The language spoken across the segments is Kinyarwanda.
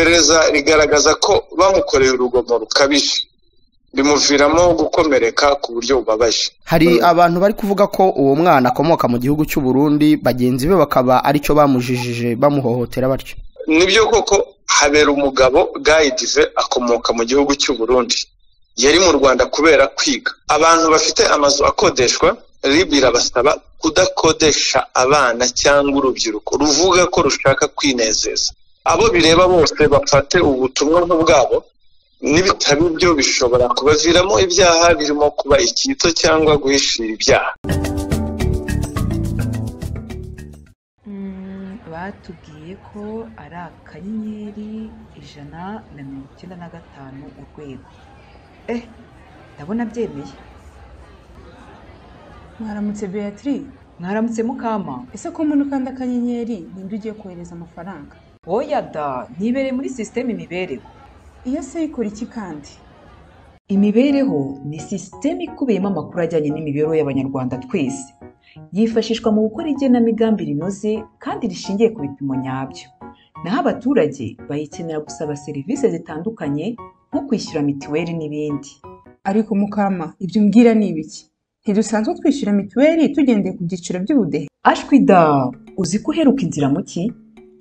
Iperereza rigaragaza ko bamukoreye urugomo rukabije, bimuviramo gukomereka ku buryo bubabaje. Hari abantu bari kuvuga ko uwo mwana akomoka mu gihugu cy'u Burundi, bagenzi be bakaba aricyo bamujijije bamuhohotera batyo. Nibyo koko, habera umugabo Gayidive akomoka mu gihugu cy'u Burundi, yari mu Rwanda kubera kwiga. Abantu bafite amazu akodeshwa, RIB irabasaba kudakodesha abana cyangwa urubyiruko ruvuga ko rushaka kwinezeza. Abo bireba bose bafate ubutumwa nk'ubwabo, n'ibitabo ibyo bishobora kubaviramo ibyaha birimo kuba icyitso cyangwa guhishira ibyaha. Batubwiye ko ari *195#. Ndabona byemeye. Mwaramutse Beatrice. Mwaramutse Mukama. Ese ko umuntu ukanda akanyenyeri ninde ugiye kohereza amafaranga? Oya da, ntibereye muri sisiteme imibereho. Iyo se ikora iki kandi? Imibereho ni sisiteme ikubiyemo amakuru ajyanye n'imibereho y'Abanyarwanda twese. Yifashishwa mu gukora igenamigambi rinoze kandi rishingiye ku bipimo nyabyo. Naho abaturage bayikenera gusaba serivisi zitandukanye nko kwishyura mituweli n'ibindi. Ariko Mukama, ibyo umbwira ni ibiki? Ntidusanzwe twishyura mituweli tugendeye ku byiciro by'ubudehe? Ashwi da, uzi ko uheruka inzira muki?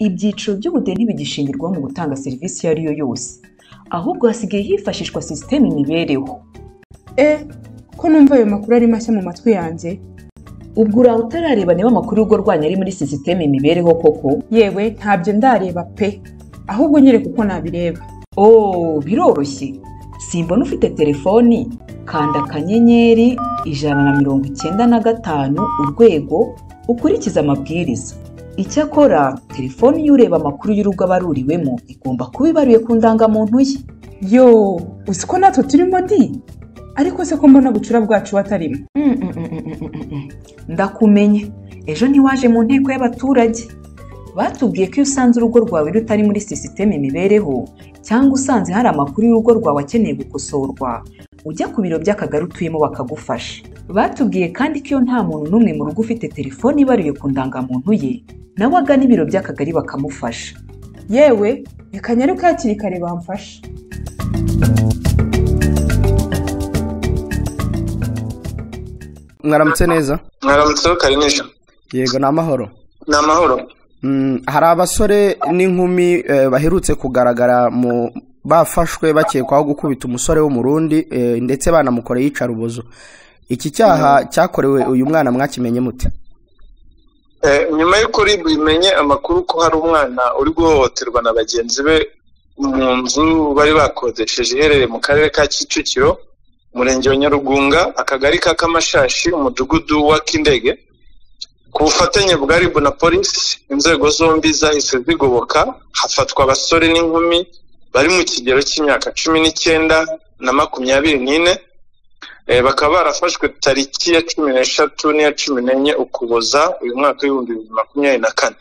Ibyiciro by'ubudehe ntibigishingirwaho mu gutanga serivisi iyo ari yo yose, ahubwo hasigaye hifashishwa sisiteme imibereho. Ko numva ayo makuru ari mashya mu matwi yanjye. Ubwo uraho utarareba niba amakuru y'urugo rwanyu ari muri sisiteme imibereho koko? Yewe ntabyo ndareba pe, ahubwo nyereka uko nabireba. Oh, biroroshye. Simbona ufite telefoni, kanda *195# ukurikize amabwiriza. Icyakora telefoni y'ureba amakuru y'urugo abaruriwemo igomba kuba ibaruye ku ndangamuntu ye. Yo, uzi ko natwe turimo di? Ariko se ko mbona bucura bwacu batarimo? Ndakumenye. Ejo ntiwaje mu nteko y'abaturage. Batubwiye ko iyo usanze urugo rwawe rutari muri sisiteme imibereho cyangwa usanze hari amakuru y'urugo rwawe akeneye gukosorwa, ujya ku biro by'akagari utuyemo bakagufasha. Batubwiye kandi ko iyo nta muntu n'umwe mu rugo ufite telefoni ibaruye ku ndangamuntu ye, nawe agana ibiro by'akagari bakamufasha. Yewe, reka nyaruke hakiri kare bamfashe. Mwaramutse neza? Mwaramutse Karinija. Yego, ni amahoro. Ni amahoro. Hari abasore n'inkumi baherutse kugaragara mu bafashwe bakekwaho gukubita umusore w'Umurundi, ndetse banamukoreye iyicarubozo. Iki cyaha cyakorewe uyu mwana mwakimenye mute? Nyuma y'uko RIB imenye amakuru ko hari umwana uri guhohoterwa na bagenzi be mu nzu bari bakodesheje iherereye mu karere ka Kicukiro, umurenge wa Nyarugunga, akagari ka Kamashashi, umudugudu wa Kindege, ku bufatanye bwa RIB na polisi, inzego zombi zahise zigoboka, hafatwa abasore n'inkumi bari mu kigero cy'imyaka 19 na 24, bakaba barafashwe tariki ya 13 n'iya 14 Ukuboza uyu mwaka w'ibihumbi 2024.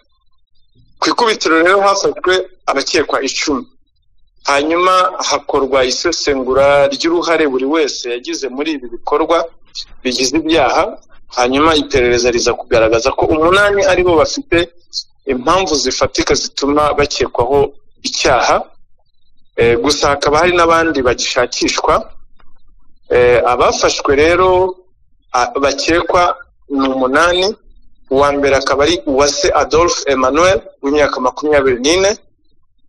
Ku ikubitiro rero hafashwe abakekwa 10, hanyuma hakorwa isesengura ry'uruhare buri wese yagize muri ibi bikorwa bigize ibyaha, hanyuma iperereza riza kugaragaza ko 8 aribo bafite impamvu zifatika zituma bakekwaho icyaha. Gusa hakaba hari n'abandi bagishakishwa. Abafashwe rero bakekwa ni 8. Uwa mbere akaba ari Uwase Adolphe Emmanuel w'imyaka 24,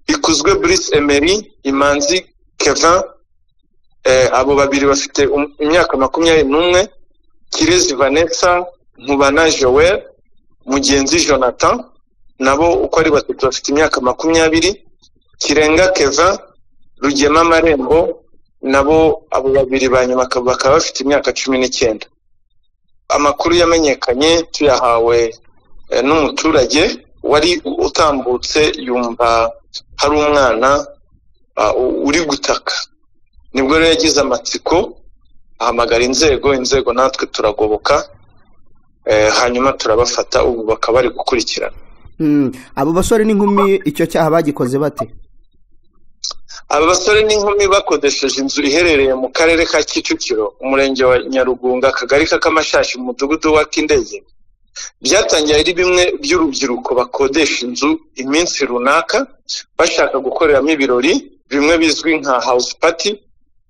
Ikuzwe Brice Emery, Imanzi Kevin, abo babiri bafite imyaka 21, Kirezi Vanessa, Nkubana Joel, Mugenzi Jonathan, nabo uko ari batatu bafite imyaka 20, Kirenga Kevin, Rugema Marembo, nabo abo babiri ba nyuma bakaba bafite imyaka 19. Amakuru yamenyekanye tuyahawe n'umuturage wari utambutse yumva hari umwana uri gutaka, nibwo rero yagize amatsiko ahamagara inzego, natwe turagoboka, hanyuma turabafata, ubu bakaba bari gukurikirana. Abo basore n'inkumi icyo cyaha bagikoze bate? Aba basore n'inkumi bakodesheje inzu iherereye mu karere ka Kicukiro, umurenge wa Nyarugunga, akagari ka Kamashashi, umudugudu wa Kindege. Byatangiye ari bimwe by'urubyiruko bakodesha inzu iminsi runaka bashaka gukoreramo ibirori, bimwe bizwi nka house party,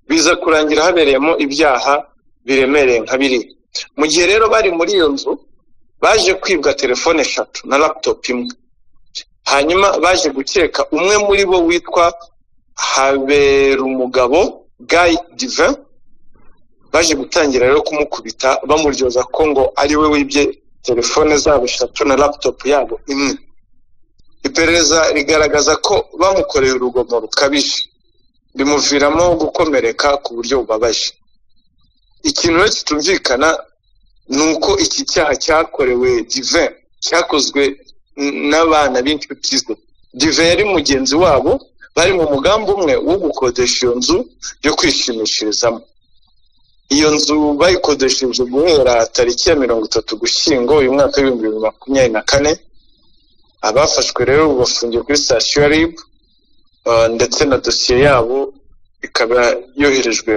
biza kurangira habereyemo ibyaha biremereye nka biriya. Mu gihe rero bari muri iyo nzu, baje kwibwa telefone 3 na laptop imwe. Hanyuma baje gukeka umwe muri bo witwa Haberumugabo Guy Divin, baje gutangira rero kumukubita bamuryoza ko ngo ari we wibye telefone zabo 3 na laptop yabo imwe. Iperereza rigaragaza ko bamukoreye urugomo rukabije, bimuviramo gukomereka ku buryo bubabaje. Ikintu rero kitumvikana ni uko iki cyaha cyakorewe Divin cyakozwe n'abana b'inshuti ze. Divin yari mugenzi wabo, bari mu mugambi umwe wo gukodesha iyo nzu yo kwishimishirizamo. Iyo nzu bayikodesheje guhera tariki ya 30 Ugushyingo uyu mwaka w'2024. Abafashwe rero bafungiye kuri sitasiyo ya RIB, ndetse na dosiye yabo ikaba yoherejwe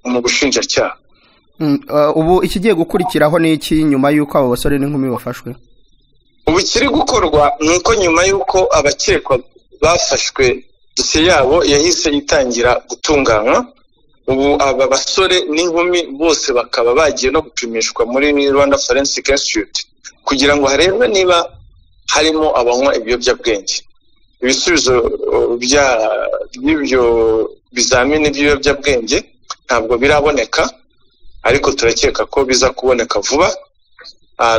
mu bushinjacyaha. Ubu ikigiye gukurikiraho ni iki nyuma y'uko abo basore n'inkumi bafashwe? Ubu ikiri gukorwa ni uko nyuma y'uko abakekwa bafashwe, dosiye yabo yahise itangira gutunganywa. Ubu aba basore n'inkumi bose bakaba bagiye no gupimishwa muri Rwanda Forensic Institute kugira ngo harebwe niba harimo abanywa ibiyobyabwenge. Ibisubizo by'ibyo bizamini by'ibiyobyabwenge ntabwo biraboneka, ariko turakeka ko biza kuboneka vuba.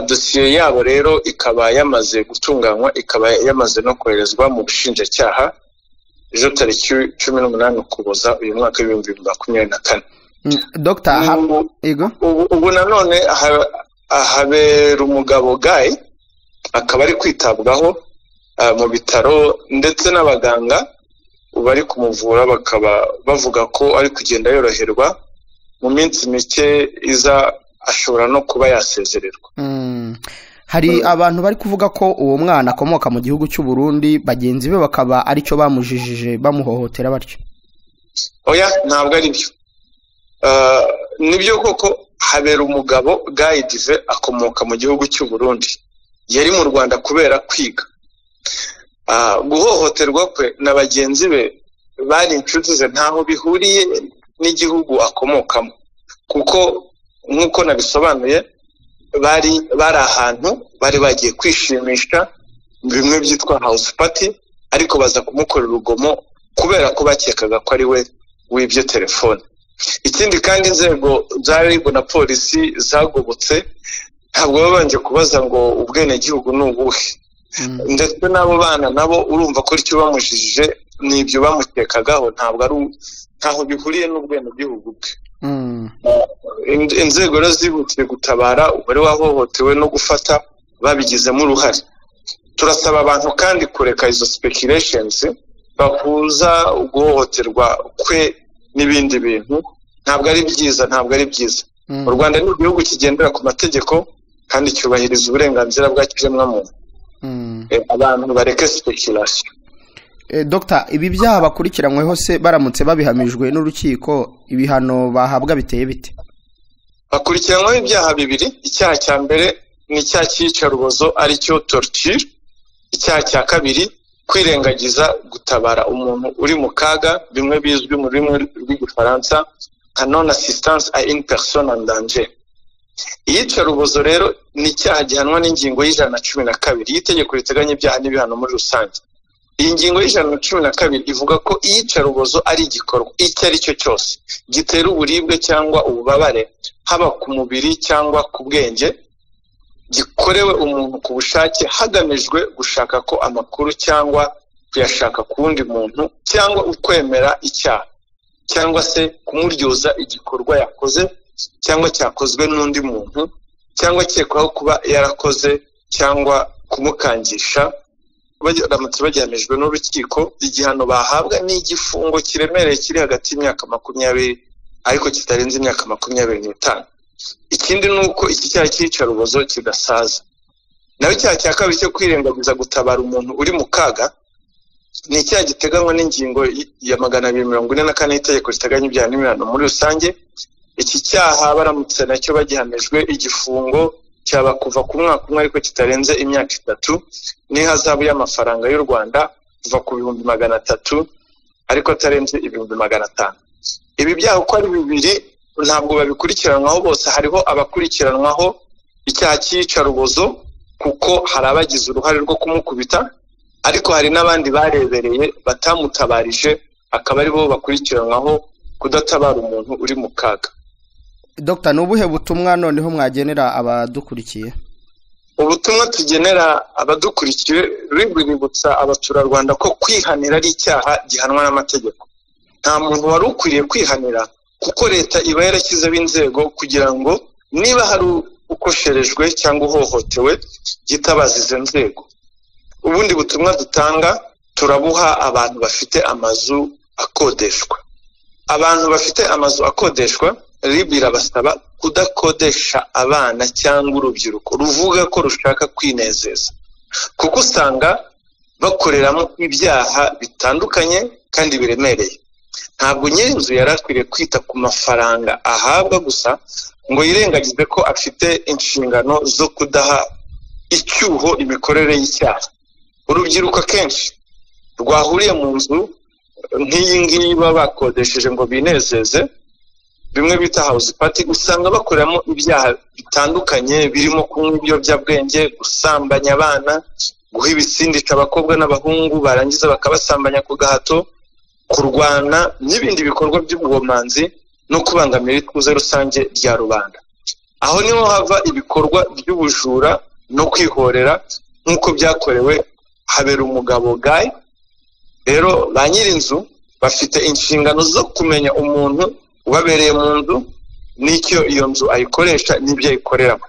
Dosiye yabo rero ikaba yamaze gutunganywa, ikaba yamaze no koherezwa mu bushinjacyaha ejo tariki 18 Ukuboza uyu mwaka w'2024. Dr. Ubu nanone Haberumugabo Guy akaba ari kwitabwaho mu bitaro, ndetse n'abaganga bari kumuvura bakaba bavuga ko ari kugenda yoroherwa, mu minsi mike iza ashobora no kuba yasezererwa. Hari abantu bari kuvuga ko uwo mwana akomoka mu gihugu cy'u Burundi, bagenzi be bakaba aricyo bamujijije bamuhohotera batyo. Oya, ntabwo ari byo. Nibyo koko Haberumugabo Guy Divin akomoka mu gihugu cy'u Burundi, yari mu Rwanda kubera kwiga. Guhohoterwa kwe na bagenzi be bari inshuti ze ntaho bihuriye n'igihugu akomokamo, kuko nk'uko nabisobanuye bari ahantu bari bagiye kwishimisha bimwe byitwa house party, ariko baza kumukorera urugomo kubera ko bakekaga ko ari we wibye telefone. Ikindi kandi inzego za RIB na polisi zagobotse, ntabwo babanje kubaza ngo ubwenegihugu ni ubuhe. Ndetse n'abo bana nabo urumva ko icyo bamujijije n'ibyo bamukekagaho ntabwo ari ntaho bihuriye n'ubwenegihugu bwe. Inzego rero zihutiye gutabara uwari wahohotewe no gufata babigizemo uruhare. Turasaba abantu kandi kureka izo speculations bahuza guhohoterwa kwe n'ibindi bintu. Ntabwo ari byiza, ntabwo ari byiza. U Rwanda ni igihugu kigendera ku mategeko kandi cyubahiriza uburenganzira bwa kiremwamuntu. Abantu bareke speculation. Dr, ibi byaha bakurikiranyweho se baramutse babihamijwe n'urukiko, ibihano bahabwa biteye bite? Bakurikiranyweho ibyaha bibiri. Icyaha cya mbere ni icyaha cy'iyicarubozo aricyo torture. Icyaha cya kabiri kwirengagiza gutabara umuntu uri mu kaga, bimwe bizwi mu rurimi rw'igifaransa nka non assistance à une personne en danger. Iyicarubozo rero ni icyaha gihanwa n'ingingo y'112 y'itegeko riteganya ibyaha n'ibihano muri rusange. Iyi ngingo y'112 ivuga ko iyicarubozo ari igikorwa icyo ari cyo cyose gitera uburibwe cyangwa ububabare, haba ku mubiri cyangwa ku bwenge, gikorewe umuntu ku bushake hagamijwe gushaka ko amakuru cyangwa kuyashaka ku wundi muntu, cyangwa ukwemera icyaha, cyangwa se kumuryoza igikorwa yakoze cyangwa cyakozwe n'undi muntu, cyangwa akekwaho kuba yarakoze, cyangwa kumukangisha. Baramutse bagihamijwe n'urukiko, igihano bahabwa ni igifungo kiremereye kiri hagati y'imyaka 20 ariko kitarenze imyaka 25. Ikindi ni uko iki cyaha cy'iyicarubozo kidasaza. Naho icyaha cya kabiri cyo kwirengagiza gutabara umuntu uri mu kaga ni icyaha giteganywa n'ingingo ya 244 y'itegeko riteganya ibyaha n'ibihano muri rusange. Iki cyaha baramutse nacyo bagihamijwe, igifungo cyaba kuva ku mwaka umwe ariko kitarenze imyaka 3, n'ihazabu y'amafaranga y'u Rwanda kuva ku 300,000 ariko atarenze 500,000. Ibi byaha uko ari bibiri ntabwo babikurikiranwaho bose, hariho abakurikiranwaho icyaha cy'iyicarubozo kuko hari abagize uruhare rwo kumukubita, ariko hari n'abandi barebereye batamutabarije, akaba aribo bakurikiranwaho kudatabara umuntu uri mu kaga. Dr, ni ubuhe butumwa noneho mwagenera abadukurikiye? Ubutumwa tugenera abadukurikiye, rwibutsa abaturarwanda ko kwihanira ari icyaha gihanwa n'amategeko. Nta muntu wari ukwiriye kwihanira, kuko leta iba yarashyizeho inzego kugira ngo niba hari ukosherejwe cyangwa uhohotewe yitabaza izo nzego. Ubundi butumwa dutanga turabuha abantu bafite amazu akodeshwa. Abantu bafite amazu akodeshwa, RIB irabasaba kudakodesha abana cyangwa urubyiruko ruvuga ko rushaka kwinezeza, kuko usanga bakoreramo ibyaha bitandukanye kandi biremereye. Ntabwo nyir'inzu yari akwiriye kwita ku mafaranga ahabwa gusa ngo yirengagize ko afite inshingano zo kudaha icyuho imikorere y'icyaha. Urubyiruko akenshi rwahuriye mu nzu nk'iyi ngiyi baba bakodesheje ngo binezeze, bimwe bita house party, usanga bakoreramo ibyaha bitandukanye birimo kunywa ibiyobyabwenge, gusambanya abana, guha ibisindisha abakobwa n'abahungu barangiza bakabasambanya ku gahato, kurwana n'ibindi bikorwa by'ubwomanzi no kubangamira ituze rusange rya rubanda. Aho niho hava ibikorwa by'ubujura no kwihorera nk'uko byakorewe Habera umugabo Guy. Rero ba nyir'inzu bafite inshingano zo kumenya umuntu ubabereye mu nzu n'icyo iyo nzu ayikoresha n'ibyo ayikoreramo.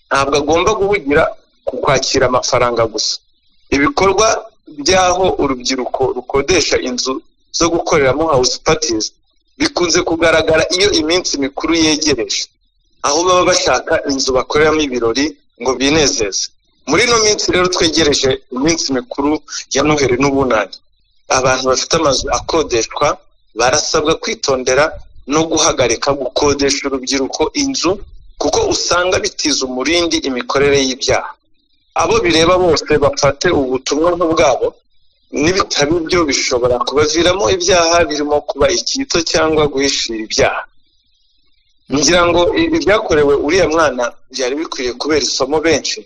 Ntabwo agomba guhugira ku kwakira amafaranga gusa. Ibikorwa by'aho urubyiruko rukodesha inzu zo gukoreramo house parties bikunze kugaragara iyo iminsi mikuru yegereje, aho baba bashaka inzu bakoreramo ibirori ngo binezeze. Muri ino minsi rero twegereje iminsi mikuru ya Noheli n'Ubunani, abantu bafite amazu akodeshwa barasabwa kwitondera no guhagarika gukodesha urubyiruko inzu, kuko usanga bitiza umurindi imikorere y'ibyaha. Abo bireba bose bafate ubutumwa nk'ubwabo, n'ibitabo byo bishobora kubaviramo ibyaha birimo kuba icyitso cyangwa guhishira ibyaha. Ngira ngo ibyakorewe uriya mwana byari bikwiye kubera isomo benshi,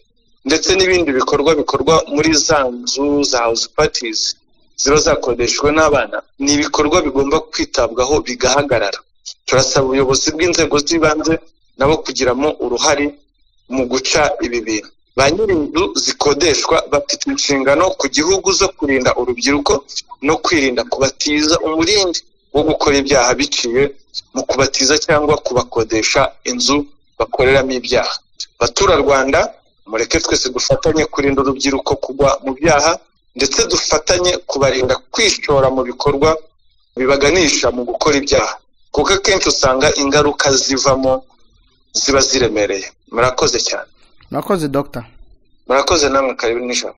ndetse n'ibindi bikorwa bikorwa muri za nzu za house parties ziba zakodeshejwe n'abana, ni ibikorwa bigomba kwitabwaho bigahagarara. Turasaba ubuyobozi bw'inzego z'ibanze nabo kugiramo uruhare mu guca ibi bintu. Ba nyir'inzu zikodeshwa bafite inshingano ku gihugu zo kurinda urubyiruko no kwirinda kubatiza umurindi wo gukora ibyaha biciye mu kubatiza cyangwa kubakodesha inzu bakoreramo ibyaha. Baturarwanda, mureke twese dufatanye kurinda urubyiruko kugwa mu byaha, ndetse dufatanye kubarinda kwishora mu bikorwa bibaganisha mu gukora ibyaha, kuko akenshi usanga ingaruka zivamo ziba ziremereye. Murakoze cyane. Murakoze Dr. Murakoze namwe, karibu nijoro.